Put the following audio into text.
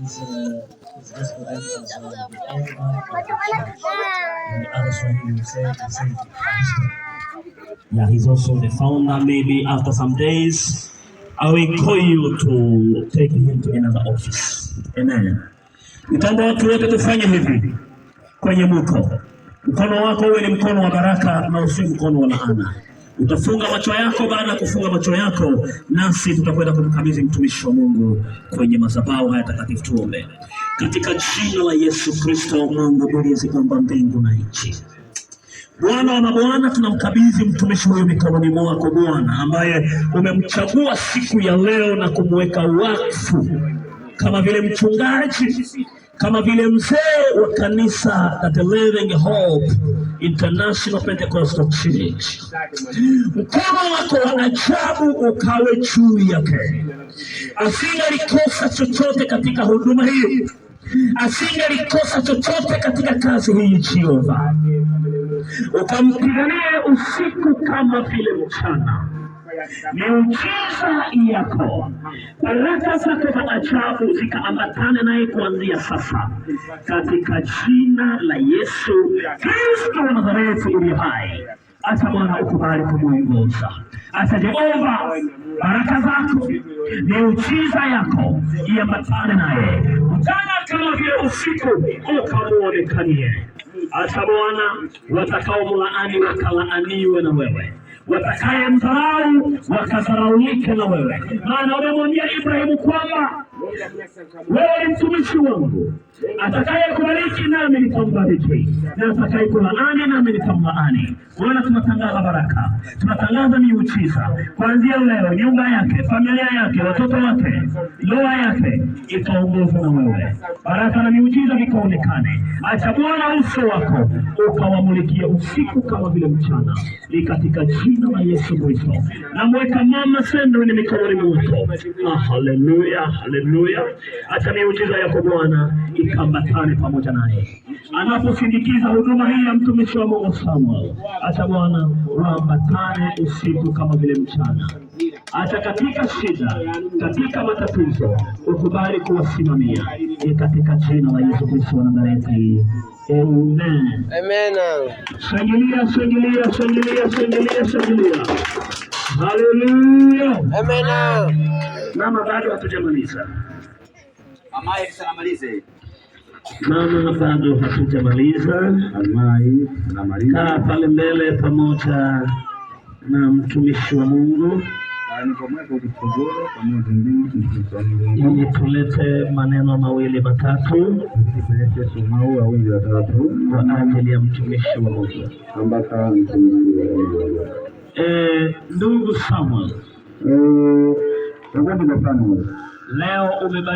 He's just ordained as the elder of the church. In the other Swahili we say the pastor. Yeah, he's also the founder. Maybe after some days, I will call you to take him to another office. Amen. Nitaomba watu wote tufanye hivi kwenye muko. Mkono wako uwe ni mkono wa baraka na usiwe mkono wa laana. Utafunga macho yako. Baada ya kufunga macho yako, nasi tutakwenda kumkabidhi mtumishi wa Mungu kwenye madhabahu haya takatifu. Tuombe. Katika jina la Yesu Kristo, Mungu uliyeziumba mbingu na nchi, Bwana wa mabwana, tunamkabidhi mtumishi huyu mikononi mwako Bwana, ambaye umemchagua siku ya leo na kumweka wakfu kama vile mchungaji, kama vile mzee wa kanisa la The Living Hope International Pentecostal Church. Mkono wako wa ajabu ukawe juu yake, asingelikosa chochote katika huduma hii, asingelikosa chochote katika kazi hii. Jehova, ukampiganie usiku kama vile mchana. Miujiza yako, baraka zako za ajabu zikaambatane naye kuanzia sasa, katika jina la Yesu Kristo wa Nazareti uliye hai. Acha Bwana ukubali kumwongoza. Acha Jehova baraka zako, miujiza yako iambatane naye mchana kama vile usiku, ukamuonekanie. Acha Bwana watakaomlaani wakalaaniwe na wewe, watakaye mdharau wakadharaulike na wewe, maana umemwambia Ibrahimu kwamba wewe ni mtumishi wangu, atakaye kubariki nami nitambariki, na atakaye kulaani nami nitamlaani. Bwana, tunatangaza baraka, tunatangaza miujiza kuanzia leo, nyumba yake, familia yake, watoto wake, ndoa yake ikaongozwa na wewe, baraka na miujiza vikaonekane. Acha Bwana uso wako ukawamulikia usiku kama vile mchana, ni katika jina la Yesu Kristo. Namweka mama Sandrine mikononi mwako. Ah, haleluya, haleluya. Acha miujiza yako Bwana ikambatane pamoja naye anaposindikiza huduma hii ya mtumishi wa Mungu Samuel. Acha Bwana waambatane usiku kama vile mchana. Acha katika shida, katika matatizo, ukubali kuwasimamia. Ni katika jina la Yesu Kristo wa Nazareti. Amen. Amen. Shangilia, shangilia, shangilia, shangilia, shangilia. Haleluya. Amen. Mama, bado hatujamaliza. Mama sanamalize. Mama, bado hatujamaliza. Amai namaliza. Kaa pale mbele pamoja na mtumishi wa Mungu ili tulete maneno mawili matatu kwa ajili ya mtumishi wa Mungu. Ndugu Samuel, leo umebarikiwa.